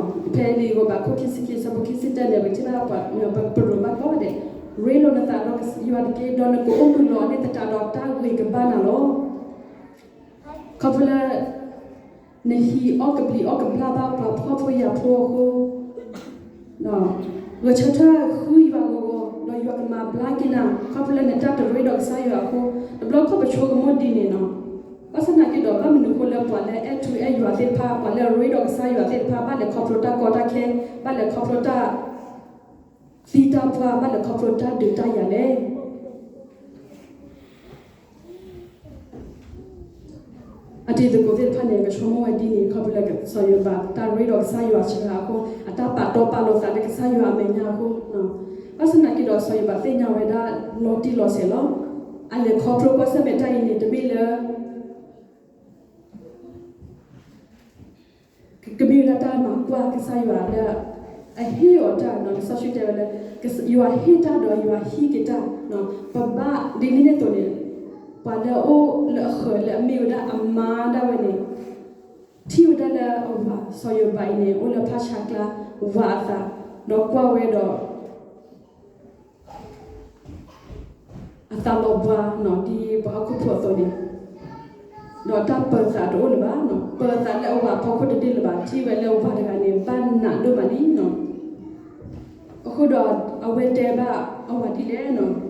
ယိၤဘးခိၣ်ခံဆံခံဆၢဖိခံဆံတၢန့ၣ် ပထံၣ်ဘၣ်ပှၤ ပရိးဘၣ်ကိးဂၤဒဲး, ရ့လိာ်နသးဒီးယွၤတက့ၢ်, ဒီးနကအိၣ်မုာ်လီၤအန့ၢ်သတးဒီး တၢ်ဂ့ၤကဘၣ်နၤလီၤ. ခီဖျိလၢ နဟံးအီၣ်ကဘျံးအီၣ်ကဘျၣ်ဘၣ်ပှၤဖှီၣ်ဖိယာ်ဖိအဃိ, ဂဲၤဆၢထၢၣ်ဃုယွၤဂီၤဂီၤ, ဒီးယွၤကမၤဘျါက့ၤနၤ ခီဖျိလၢနတၢ်တရ့ဒီးကစၢ်ယွၤအဃိ, တဘျီခီၣ်ပဆိကမိၣ်ဒ်န့ၣ်နီၤ. ဘၣ်ဆၣ်သနာ်က့ဒီး ဘၣ်မနုၤအဃိလၢပှၤလၢအဲၣ်ထူအဲၣ်ယွၤသ့ၣ်တဖၣ်, ပှၤလၢအရ့ဒီးကစၢ်ယွၤသ့ၣ်တဖၣ် ဘၣ်လဲၤခီဖျိတၢ်ကီတၢ်ခဲ, ဘၣ်လဲၤခီဖျိတၢ် သံတၢ်ပှၢ်, ဘၣ်လဲၤခီဖျိတၢ်ဒုးတၢ်ယၤလဲၣ်. အတံၤသကိးသ့ၣ်တဖၣ်န့ၣ် ကဆိကမိၣ်ဝဲဒ်န့ၣ် ခီဖျိလၢစီၤယိၤဘးတၢ်ရ့ဒီးကစၢ်ယွၤစှၤအဃိ, အတၢ်ပာ်တီပာ်လိာ်သးလၢကစၢ်ယွၤအမဲာ်ညါအဃိ, ဘၣ်ဆၣ်သနာ်က့ဒီး စီၤယိၤဘးသ့ၣ်ညါဝဲဒၣ်လီၤတံၢ်လီၤဆဲးလီၤ. အလဲၤခီဖျိကွၢ်ဆၢၣ်မဲာ်တၢ်အံၤန့ၣ် တမ့ၢ်လၢ ကမ့ၢ်ဝဲဒၣ်တၢ်မၤကွၢ်ကစၢ်ယွၤလၢ အဟ့ၣ်အီၤတၢ်နီၤ, လံာ်စီဆှံတဲဝဲလၢ ယွၤဟ့ၣ်တၢ်ဒီးယွၤဟံးက့ၤတၢ်, ပဘၣ်ဒ်န့ၣ်အသိးန့ၣ်, ပှၤလၢအအိၣ်လၢအဃၢၤလၢအမ့ၢ်ဝဲဒၣ်အမါဒၣ်ဝဲန့ၣ်, ထံၣ်ဝဲဒၣ်လၢအဝၤစီၤယိၤဘးအံၤန့ၣ် အိၣ်လၢဖးဆါကျါ, ဝၤအသး, ဒီးကွၢ်ဝဲဒီး အသးလီၤဘှါနီၤ ဒ်ပှၤဟီၣ်ခိၣ်ဖိအသိးန့ၣ်, ဒီးတၢ်ပၢၤသးတအိၣ်လၢၤဘၣ်, ပၢၤသးလၢအဝၤအဖီခိၣ်တဒ့ၣ်လၢၤဘၣ်, ထံၣ်ဝဲလၢဝၤတဂၤန့ၣ် ဘၣ်နးဒိၣ်မးလံနီၤ. အဃိဒီးအဝဲတဲဘၣ်အဝၤဒ်လဲၣ်နီၤ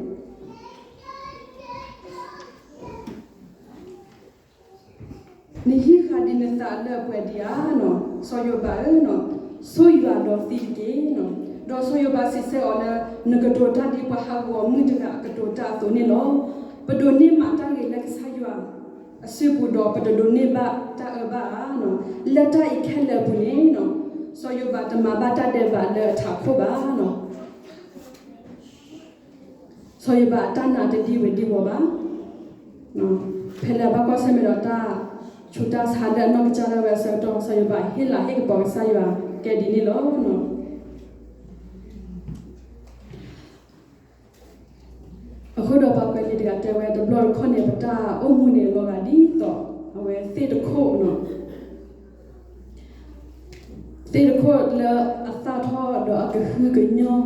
နဟံးဃာ်ဒံးနသးလၢပှဲၤဒံးဧါနီၤ, စီၤယိၤဘးဧၢနီၤ, ဆိၣ်ယွၤဒီးသံတက့ၢ်နီၤ. ဒီးစီၤယိၤဘးစံးဆၢအီၤလၢ နကတိၤတၢ်ဒ်ပှၤဟးဂီၤမုၢ်တဂၤအကတိၤတၢ်အသိးန့ၣ်လီၤ. ပဒိးန့ၢ်မးတၢ်ဂ့ၤလၢကစၢ်ယွၤအစုပူၤဒီး ပတဒိးန့ၢ်ဘၣ်တၢ်အၢဘၣ်ဧါနီၤ. လၢတၢ်အံၤခဲလၢာ်အပူၤန့ၣ်နီၤ, စီၤယိၤဘးတမၤဘၣ်တၢ်ဒဲးဘးလၢအထးခိၣ်ဘၣ်နီၤ. စီၤယိၤဘးအတၢ်နာ်တဒ်ဝဲဒ်ဝီၤဘၣ်. ဖဲလၢအဘၣ်ကွၢ်ဆၢၣ်မဲာ်ဒီးတၢ်ဆူးတၢ်ဆါလၢအနီၢ်ကစၢ်ဒၣ်ဝဲအဆၢကတီၢ်, စီၤယိၤဘးဟ့ၣ်လၤဟ့ၣ်ကပီၤကစၢ်ယွၤကဲဒ်န့ၣ်လီၤ. အဃိဒီးပှၤကွဲးလံာ်တဂၤတဲဝဲ တဘျီတခီၣ်န့ၣ် ပတၢ်အိၣ်မူန့ၣ် လီၤဂာ်ဒ်သိး အဝဲသ့ၣ်တခိၣ်နီၤ သ့ၣ်တခိၣ်လၢအသၣ်ထီၣ်ဒီးအကဟုကညီၢ်,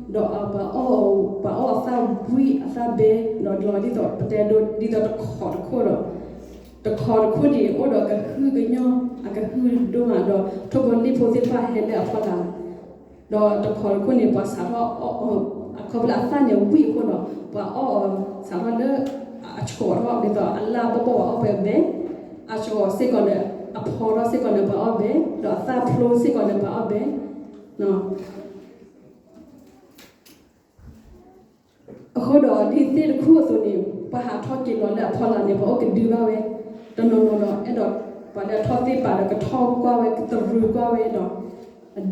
ဒီးပှၤအီၣ်, ပှၤအီၣ်အသၣ်ဝံၣ်အသၣ်ဘဲ, ဒီးလီၤဒ်သိး ပတဲဒ်သိးတခိးတခိၣ်ဒီး, တခိးတခိၣ်န့ၣ် အိၣ်ဒီးကဟုကညီၢ် အကဟုဒိၣ်မးဒီး ထိၣ်ဖိလံၣ်ဖိသ့ၣ်တဖၣ်ဟဲလၢအဖီလာ် ဒီးတခိးတခိၣ်န့ၣ် ပှၤစးထီၣ်အီၣ်, အခီဖျိအသၣ်န့ၣ်ဝံၣ်အဃိဒီး ပှၤအီၣ်အီၤစးထီၣ်လၢအဆိးထီၣ် ဒ်သိးအလၣ်ဘီၣ်ဘီၣ်ပှၤအီၣ်ဘဲ, အဆိးစ့ၢ်ကီးန့ၣ် အဖီထီၣ်စ့ၢ်ကီးန့ၣ် ပှၤအီၣ်ဘဲ, ဒီးအသၣ်ဖျိစ့ၢ်ကီးန့ၣ် ပှၤအီၣ်ဘဲ အဃိဒီးဒ်သ့ၣ်တခိၣ်အသိးန့ၣ် ပှၤဟးထီၣ်က့ၤလီၤလၢအဖီလာ်န့ၣ် ပှၤအိၣ်ကဒုဘၣ်ဝဲ, တနီၤနီၤဒီး အဲၣ်ဒိးပှၤလၢအထီၣ်သ့ၣ်ပာ်ဒီး ကထီၣ်ကွၢ်ဝဲ ကသရူးကွၢ်ဝဲ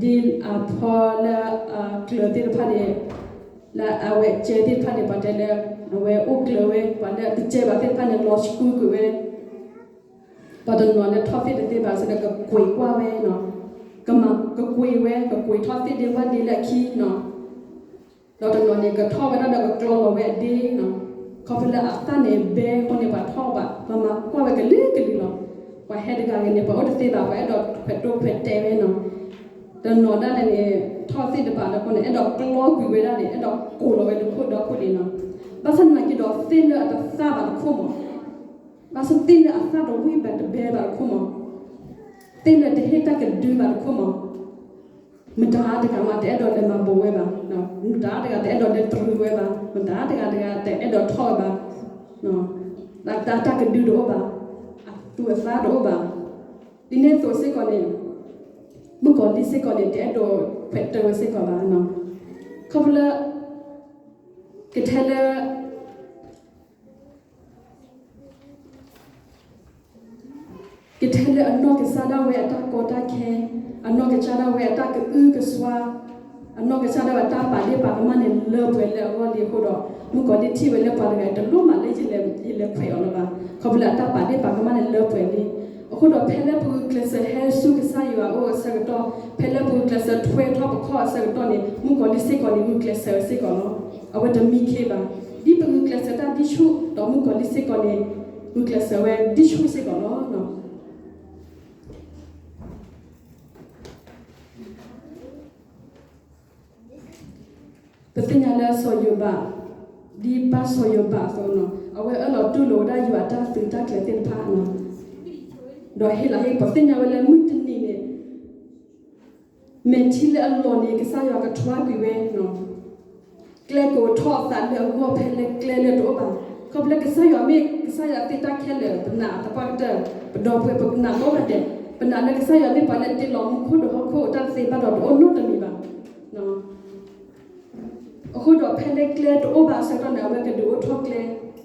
ဒီး အဒ့အဖီလၢအကျၢၤသ့ၣ်တဖၣ်န့ၣ် လၢအဝဲအကဲသ့ၣ်တဖၣ်န့ၣ် ပှၤတဲလၢ အဝဲအိၣ်ကျၢၤဝဲ, ပှၤလၢအတကဲဘၣ်သ့ၣ်တဖၣ်န့ၣ် လီၤဆှုကွံာ်ဝဲ, ပှၤတနီၤလၢထီၣ်သ့ၣ်တသ့ဘၣ်စ့ၢ်ကီး ကကွံာ်ကွၢ်ဝဲနီၤ, ကမၤကကွံာ်ဝဲ ကကွံာ်ထီၣ်သ့ၣ်ဒ့ဝၣ်ဒ့လၢအခံနီၤ ဒီးတနီၤန့ၣ် ကထီၣ်ဝဲဒၣ်ဒီးကကျီလီၤဝဲအဒ့နီၤ, ခီဖျိလၢအသၣ်န့ၣ်ဘဲအဃိန့ၣ် ပှၤထီၣ်ဘၣ် ပှၤမၤကွၢ်ဝဲကလုာ်ကလုာ်လီၤ. ပှၤဟဲတဂၤဂ့ၤန့ၣ် ပှၤအိၣ်တသ့ဘၣ် ပှၤအဲၣ်ဒိးခွဲးတိၢ်ခွဲးတဲာ်ဝဲနီၤ, တနီၤဒၣ်လဲာ်န့ၣ် ထီၣ်သ့ၣ်တဘၣ်ဒီးအဃိန့ၣ် အဲၣ်ဒိးကျီကွံာ်ဝဲဒၣ်န့ၣ် အဲၣ်ဒိးကိးလီၤဝဲတခိၣ်ဒီခိၣ်န့ၣ်နီၤ, ဘၣ်ဆၣ်သနာ်က့ဒီး သ့ၣ်လၢအတသၣ်ဘၣ်တခိၣ်မး ဘၣ်ဆၣ်သ့ၣ်လၢအသၣ်တဝံၣ်ဘၣ်တဘဲဘၣ်တခိၣ်မး, သ့ၣ်လၢတဟ့ၣ်တၢ်ကဒုဘၣ်တခိၣ်မး, မတၤတဂၤမးတအဲၣ်ဒိးလဲၤမၤဘူးဝဲဘၣ်, မတၤတဂၤတအဲၣ်ဒိးလဲၤတရူးဝဲဘၣ်, မတၤတဂၤတဂၤတအဲၣ်ဒိးထီၣ်ဝဲဘၣ်, တၢ်တၢ်ကဒုတအိၣ်ဘၣ်, အသူအသၣ်တအိၣ်ဘၣ်, ဒ်န့ၣ်အသိးစ့ၢ်ကီးန့ၣ် မုၣ်ကီၤလံၢ်စ့ၢ်ကီးန့ၣ် တအဲၣ်ဒိးခွဲးတၢၢ်ဝဲစ့ၢ်ကီးဘၣ်, ခီဖျိလၢ ကထဲလၢ ကထဲလၢအနီၢ်ကစၢ်ဒၣ်ဝဲအတၢ်ကီတၢ်ခဲ, အနီၢ်ကစၢ်ဒၣ်ဝဲအတၢ်ကအုကစွါ, အနီၢ်ကစၢ်ဒၣ်ဝဲတၢ်ပာ်ဒ့ၣ်ပာ်ကမၣ်န့ၣ်လၢပှဲၤလၢအဂီၢ်လံအဃိဒီး မုၣ်ကီၤလံၢ်ထံၣ်ဝဲလၢပှၤတဂၤအံၤတလိၣ်မးလၢယလဲၤခွဲးအီၤလၢၤဘၣ်, ခီဖျိလၢအတၢ်ပာ်ဒ့ၣ်ပာ်ကမၣ်န့ၣ်လၢပှဲၤလံ. အဃိဒီးဖဲလၢပဂုာ်ကျဲးစၢးဟဲဆူကစၢ်ယွၤအအိၣ်အဆၢကတီၢ်, ဖဲလၢပဂုာ်ကျဲးစၢးထွဲထီၣ်ပခီၣ်အဆၢကတီၢ်န့ၣ် မုၣ်ကီၤလံၢ်စ့ၢ်ကီးန့ၣ် ဂုာ်ကျဲးစၢးဝဲစ့ၢ်ကီးလီၤ. အဝဲတမံခ့ဘၣ်. ဒ်ပဂုာ်ကျဲးစၢးတၢ်ဒ်ဆူၣ်ဒီးမုၣ်ကီၤလံၢ်စ့ၢ်ကီးန့ၣ် ဂုာ်ကျဲးစၢးဝဲဒ်ဆူၣ်စ့ၢ်ကီးလီၤ. ပသ့ၣ်ညါလၢစီၤယိၤဘး, ဒ်ဘၣ်စီၤယိၤဘးအသိးန့ၣ်, အဝဲအၢၣ်လီၤတူၢ်လိာ်ဝဲဒၣ်ယွၤအတၢ်သုးတၢ်ကျဲၤသ့ၣ်တဖၣ်, ဒီးဟ့ၣ်လီၤဟ့ၣ် ပသ့ၣ်ညါဝဲလၢမုၢ်တနံၤန့ၣ် မဲာ်ထံလၢအလီၢ်န့ၣ် ကစၢ်ယွၤကထွါကွံာ်ဝဲ, ကျဲကအိးထီၣ်အသးလၢအဂီၢ်ဖဲလၢကျဲလၢတအိၣ်ဘၣ်. ခီဖျိကစၢ်ယွၤမ့ၢ်ကစၢ်ယွၤသ့တၢ်ခဲလၢာ်, ပနာ်သပှၢ်ကတၢၢ်, ပဒီပုၢ်ဝဲၢ် ပကနာ်ကိးဂၤဒဲး, ပနာ်လၢကစၢ်ယွၤမ့ၢ်ပှၤလၢတ့လီၤမူခိၣ်ဒီးဟီၣ်ခိၣ်အတၢ်သ့ဘၣ်ဒီးတအိၣ်နီတမံၤဘၣ်. အဃိဒီးဖဲလၢကျဲတအိၣ်ဘၣ်အဆၢကတီၢ်န့ၣ် အဝဲကဒုးအိၣ်ထီၣ်ကျဲ,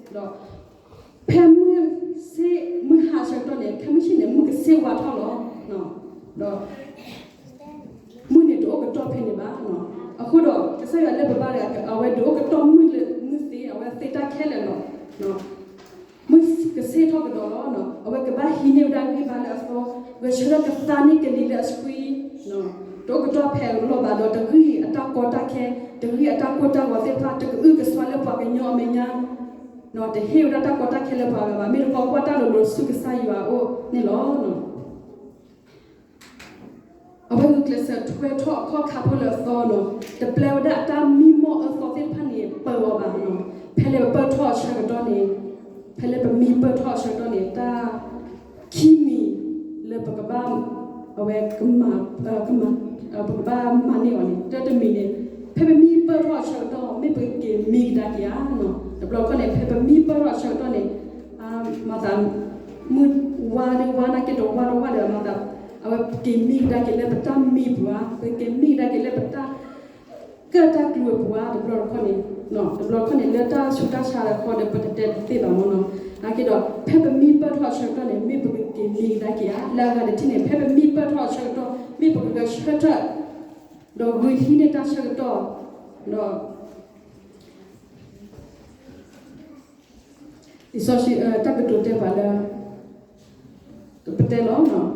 ဒီး ဖဲမုၢ်ဆ့ၣ်မုၢ်ဟါအဆၢကတီၢ်န့ၣ်, ဖဲမုၢ်ဆ့ၣ်န့ၣ် မုၢ်ကဆ့ၣ်ဝါထီၣ်လီၤ. ဒီး မုၢ်န့ၣ်တအိၣ်ကတီၢ်ဖဲန့ၣ်ဘၣ်. အဃိဒီးကစၢ်ယွၤလၢပဘါဒီး အဝဲဒုးအိၣ်ကတီၢ်မုၢ်လၢမုၢ်သ့, အဝဲသ့တၢ်ခဲလၢာ်လီၤ. မုၢ်ကဆ့ၣ်ထီၣ်ကဒီးလီၤ. အဝဲကဘၣ်ဟံးန့ၢ်ဝဲဒၣ်ဂံၢ်ဘါလၢအသီ, ဂဲၤဆၢထၢၣ်ကသါန့ၢ်ကလံၤလၢအဆှံ, တအိၣ်ကတီၢ်ဖဲအလီၢ်ဘၣ်ဒီး တဂံၢ်အတၢ်ကီတၢ်ခဲ, တဂံၢ်အတၢ်ကိၢ်တၢ်ဂီၤသ့ၣ်တဖၣ်, တကအုကစွါလၢပှၤကညီအမဲာ်ညါ, တဟ့ၣ်ဝဲဒၣ်တၢ်ကီတၢ်ခဲလၢပှၤဂၤဘၣ်, မ့ၢ်တခီကွၢ်တၢ်လိၤလိၤဆူကစၢ်ယွၤအအိၣ်န့ၣ်လီၤ. အဝဲဂုာ်ကျဲးစၢးထွဲထီၣ်အခီၣ်ခါဖိလၢအသီန့ၣ်, တပျဲဝဲဒၣ်အတၢ်မံမီၢ်အၢသီသ့ၣ်တဖၣ်န့ၣ် ပၢအီၤဘၣ်. ဖဲလၢပပၢၢ်ထီၣ်အဆၢကတီၢ်န့ၣ်, ဖဲလၢပမံပၢၢ်ထီၣ်အဆၢကတီၢ်န့ၣ် တၢ်ခံမံၤလၢပကဘၣ်, အဝဲ ပကဘၣ်မၤန့ၢ်အီၤန့ၣ်, တၢတမံၤန့ၣ်, ဖဲပမံပၢၢ်ထီၣ်အဆၢကတီၢ် မ့ၢ်ပကက့ၤမံကဒါက့ၤဧါ. တဘျီတခီၣ်န့ၣ် ဖဲပမံပၢၢ်ထီၣ်အဆၢကတီၢ်န့ၣ်, မၤသး မုၢ်ဝါဒုးဝါနာ်က့တဝါတဝါဒီး မၤသး အဝဲပက့ၤမံကဒါက့ၤလၢပတၢ်မံပူၤဧါ, ပက့ၤမံကဒါက့ၤလၢပတၢ်ကၢၣ်တၢ်ကျူအပူၤဧါ. တဘျီတခီၣ်န့ၣ်, တဘျီတခီၣ်န့ၣ် လၢတၢ်ဆူးတၢ်ဆါတခီဒီး ပတတဲတသ့ဘၣ်မ့ၢ်နီၤ. နာ်က့ဒီး ဖဲပမံပၢၢ်ထီၣ်အဆၢကတီၢ်န့ၣ် မ့ၢ်ပကက့ၤမံကဒါက့ၤဧါ. လၢအဂၤတထံၣ်န့ၣ် ဖဲပမံပၢၢ်ထီၣ်အဆၢကတီၢ် မ့ၢ်ပကဂဲၤဆၢထၢၣ် ဒီးဂုာ်ဟံးန့ၢ်တၢ်ဆၢကတီၢ်, ဒီး လံာ်စီဆှံတၢ်ကတိၤတဲပှၤလၢ ပတဲလီၤ,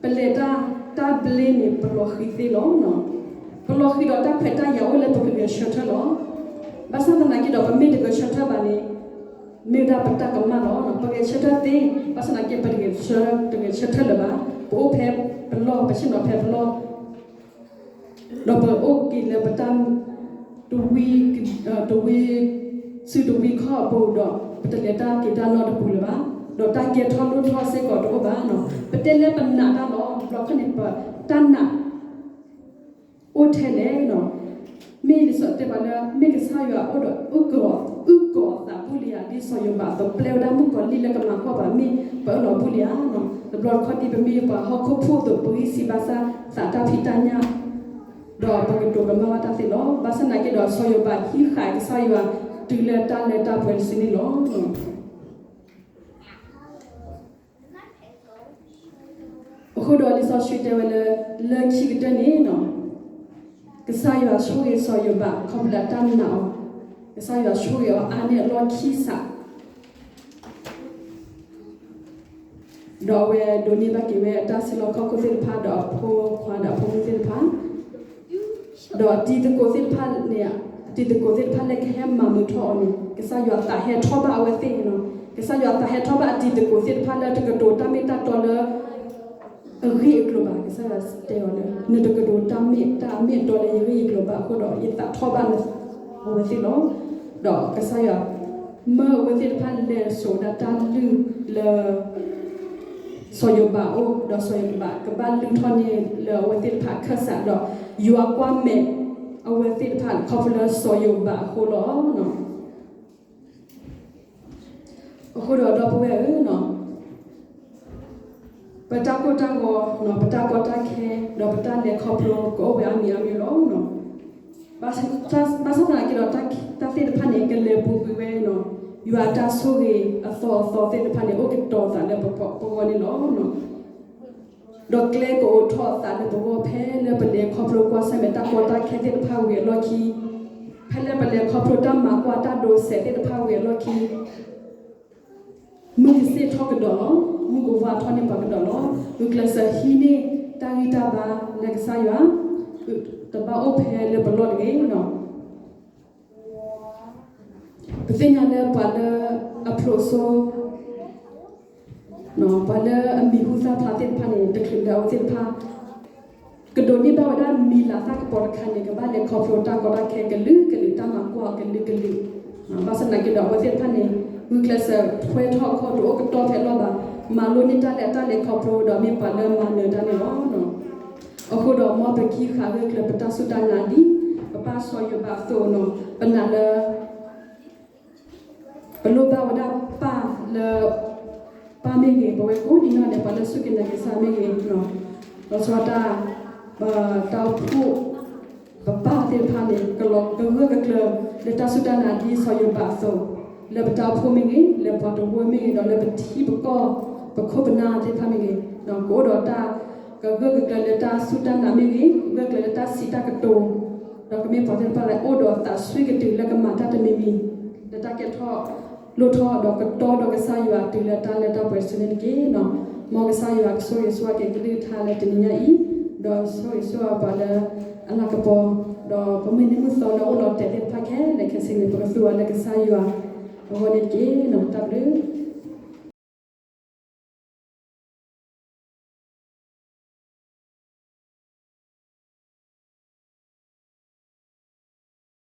ပလဲၤတၢ် တၢ်ဘျ့န့ၣ် ပလီၤဃံၤသ့လီၤ. ပလီၤဃံၤဒီးတၢ်ခွဲးတၢ်ယာ်အိၣ်လၢပကဂဲၤဆၢထၢၣ်လီၤ. ဘၣ်ဆၣ်သနာ်က့ဒီး ပမ့ၢ်တဂဲၤဆၢထၢၣ်ဘၣ်န့ၣ် မ့ၢ်ဝဲဒၣ်ပတၢ်ကမၣ်လီၤ. ပဂဲၤဆၢထၢၣ်သ့, ဘၣ်ဆၣ်သနာ်က့ ပတဂဲၤဆၢထၢၣ်လၢၤဘၣ်. ပအိၣ်ဖဲပလီၢ်, ပဆ့ၣ်နီၤဖဲပလီၢ် ဒီးပအိၣ်က့ၤလၢပတၢ် တဝံ တဝံ စုတဝံခီၣ်အပူၤဒီး ပတလဲၤတၢ်က့ၤတၢ်နီတပူၤလၢၤဘၣ်, ဒီးတၢ်ကဲထီၣ်လိၣ်ထီၣ်စ့ၢ်ကီးတအိၣ်ဘၣ်. ပတဲလၢပနာ်တၢ်လီၤ. တဘျီခီၣ်န့ၣ် ပတၢ်နာ် အိၣ်ထဲလဲၣ်. မ့ၢ်လံာ်စီဆှံတဲပှၤလၢ မ့ၢ်ကစၢ်ယွၤအိၣ်ဒီး အုၣ်ကီၤ အုၣ်ကီၤအသးဘူၣ်လံဧါ, ဒ်စီၤယိၤဘးအသိး ပျဲဝဲဒၣ်မုၣ်ကီၤလံၢ်လၢကမၤကွၢ်ပှၤ မ့ၢ်ပအၢၣ်လီၤဘူၣ်လံဧါ. တဘျီတခီၣ်ဒ်ပမ့ၢ်ပှၤဟီၣ်ခိၣ်ဖိအသိး ပဂံၢ်စၢ်ဘါစၢ် သးတၢ်ဖံးတၢ်ညၣ် ဒီးပကတိၤကမၣ်ဘၣ်တၢ်သ့လီၤ. ဘၣ်ဆၣ်သနာ်က့ဒီး စီၤယိၤဘးဟံးဃာ်ကစၢ်ယွၤ တုၤလၢတၢ်လၢတၢ်ပှဲၤတစုန့ၣ်လီၤ. အဃိဒီးလံာ်စီဆှံတဲဝဲလၢ လၢခံကတၢၢ်န့ၣ် ကစၢ်ယွၤဆိၣ်ဂ့ၤစီၤယိၤဘး ခီဖျိလၢတၢ်နာ်အီၤ, ကစၢ်ယွၤဆိၣ်ဂ့ၤအီၤအါန့ၢ်အလီၢ်ခံစး ဒီးအဝဲဒိးန့ၢ်ဘၣ်က့ၤဝဲအတၢ်ဆဲးလီၤခီၣ်ခိၣ်သ့ၣ်တဖၣ် ဒီးအဖိခွါဒီးအဖိမုၣ်သ့ၣ်တဖၣ်, ဒီးအတံၤသကိးသ့ၣ်တဖၣ်န့ၣ်, အတံၤသကိးသ့ၣ်တဖၣ်လၢကဟဲမၤမုာ်ထီၣ်အီၤန့ၣ် ကစၢ်ယွၤသးဟဲထီၣ်ဘၣ်အဝဲသ့ၣ်န့ၣ်လီၤ. ကစၢ်ယွၤသးဟဲထီၣ်ဘၣ်အတံၤသကိးသ့ၣ်တဖၣ်လၢတကတိၤတၢ်မ့ၢ်တၢ်တီလၢ အဂ့ၢ်အကျိၤဘၣ်. ကစၢ်ယွၤတဲအီၤလၢ နတကတိၤတၢ်မ့ၢ်တၢ်မ့ၢ်တီလၢယဂ့ၢ်ယကျိၤဘၣ်အဃိဒီး ယသးထီၣ်ဘၣ်အဝဲသ့ၣ်လီၤ. ဒီးကစၢ်ယွၤ မၢအဝဲသ့ၣ်တဖၣ်လဲၤစိာ်ဒၣ်တၢ်လုၢ်လၢ စီၤယိၤဘးအအိၣ်, ဒီးစီၤယိၤဘးကဘၣ်လုၢ်ထီၣ်န့ၢ်လၢအဝဲသ့ၣ်တဖၣ်အခၢၣ်စးဒီး ယွၤကွၢ်မဲာ်အဝဲသ့ၣ်တဖၣ်ခီဖျိလၢစီၤယိၤဘးအဃိလီၤ. အဃိဒီးဒီပုၢ်ဝဲၢ်ဧၢ, ပတၢ်ကိၢ်တၢ်ဂီၤ, ပတၢ်ကီတၢ်ခဲ, ဒီးပတၢ်လဲၤခီဖျိကအိၣ်ဝဲအါမံၤအါမံၤလီၤ. ဘၣ်ဆၣ်သနာ်က့ဒီး တၢ်သ့ၣ်တဖၣ်န့ၣ် ကလဲၤပူၤကွံာ်ဝဲ ယွၤအတၢ်ဆိၣ်ဂ့ၤအသီအသီသ့ၣ်တဖၣ်န့ၣ် အိၣ်ကတီၤသးလၢပဂီၢ်န့ၣ်လီၤ. ဒီးကျဲကအိးထီၣ်အသးလၢပဂီၢ် ဖဲလၢပလဲၤခီဖျိကွၢ်ဆၢၣ်မဲာ်တၢ်ကီတၢ်ခဲသ့ၣ်တဖၣ်ဝံၤအလီၢ်ခံ, ဖဲလၢပလဲၤခီဖျိတၢ်မၤကွၢ်တၢ်ဒိးစဲးသ့ၣ်တဖၣ်ဝံၤအလီၢ်ခံ မုၢ်ကဆ့ၣ်ထီၣ်ကဒီးလီၤ. မုၢ်ကဝါထီၣ်န့ၢ်ပှၤကဒီးလီၤ. ဂုာ်ကျဲးစၢးဟံးန့ၢ်တၢ်ဂံၢ်တၢ်ဘါလၢကစၢ်ယွၤ, တဘၣ်အိၣ်ဖဲလၢပလီၢ်တဂ့ၤ. ပသ့ၣ်ညါလၢပှၤလၢအဖျိးစိ ပှၤလၢအမံၤဟူသၣ်ဖျါသ့ၣ်တဖၣ်န့ၣ် တချုးလၢအဝဲသ့ၣ်တဖၣ် ကဒိးန့ၢ်ဘၣ်ဝဲဒၣ်မံၤလၤသၣ် တၢ်ကပီၤတခါန့ၣ် ကဘၣ်လဲၤခီဖျိတၢ်ကီတၢ်ခဲကလုာ်ကလုာ် တၢ်မၤကွၢ်အီၤကလုာ်ကလုာ်, ဘၣ်ဆၣ်သနာ်က့ဒီး အဝဲသ့ၣ်တဖၣ်န့ၣ် ဂုာ်ကျဲးစၢးထွဲထီၣ်ခီၣ် တအိၣ်ကတီၢ်ဖဲအလီၢ်ဘၣ်, မၤလိန့ၢ်တၢ်လၢအတၢ်လဲၤခီဖျိဒီး မ့ၢ်ပှၤလၢမၤနၢၤတၢ်န့ၣ်လီၤ. အဃိဒီး မ်ပကဟံးဃာ်ဂၢၢ်ကျၢၤပတၢ်စူၢ်တၢ်နာ်ဒ် ပပၢ်စီၤယိၤဘးအသိးန့ၣ်, ပနာ်လၢ ပလိၣ်ဘၣ်ဝဲဒၣ်ပၢ်လၢ ပၢ်မ့ၢ်ဂ့ၤ, ပဝဲကိးဒံနီၢ်ဒဲး ပှၤလၢစူၢ်က့ၤနာ်က့ၤကစၢ်မ့ၢ်ဂ့ၤ, လီၤဆီဒၣ်တၢ် တၢ်အိၣ်ဖှိၣ် ပပၢ်သ့ၣ်တဖၣ်န့ၣ် ကလီၤကဂၢၢ်ကကျၢၤ လၢတၢ်စူၢ်တၢ်နာ်ဒ်စီၤယိၤဘးအသိး, လၢပတၢ်အိၣ်ဖှိၣ်မ့ၢ်ဂ့ၤ, လၢပှၤတဝၢမ့ၢ်ဂ့ၤ, ဒီးလၢပထံပကီၢ် ပခိၣ်ပနၢ်သ့ၣ်တဖၣ်မ့ၢ်ဂ့ၤ, ကအိၣ်ဒီးတၢ် ကဂၢၢ်ကကျၢၤလၢတၢ်စူၢ်တၢ်နာ်မ့ၢ်ဂ့ၤ, ဂၢၢ်ကျၢၤလၢတၢ်စံးတၢ်ကတိၤ, ဒီးကမ့ၢ်ပှၤသ့ၣ်တဖၣ်လၢအိၣ်ဒီးသးဆှံကတုၤလၢကမၤတၢ်တမံၤမံၤ, လၢတၢ်ကဲထီၣ်လိၣ်ထီၣ်ဒီးကတီၤဒီးကစၢ်ယွၤတုၤလၢတၢ်လၢတၢ်ပှဲၤဆူန့ၣ်တက့ၢ်. မ်ကစၢ်ယွၤကဆိၣ်ဂ့ၤဆိၣ်ဝါက့ၤကလုၢ်ကထါလၢတနံၤညါအံၤ, ဒီးဆိၣ်ဂ့ၤဆိၣ်ဝါပှၤလၢအလၤကပီၤ, ဒီးပမုၢ်နံၤမုၢ်သီလၢအိၣ်လီၤတဲာ်သ့ၣ်တဖၣ်ခဲလၢာ်ခဲဆ့န့ၣ် ပကသူအီၤလၢကစၢ်ယွၤအဂီၢ်န့ၣ်တက့ၢ်. တၢ်ဘျုး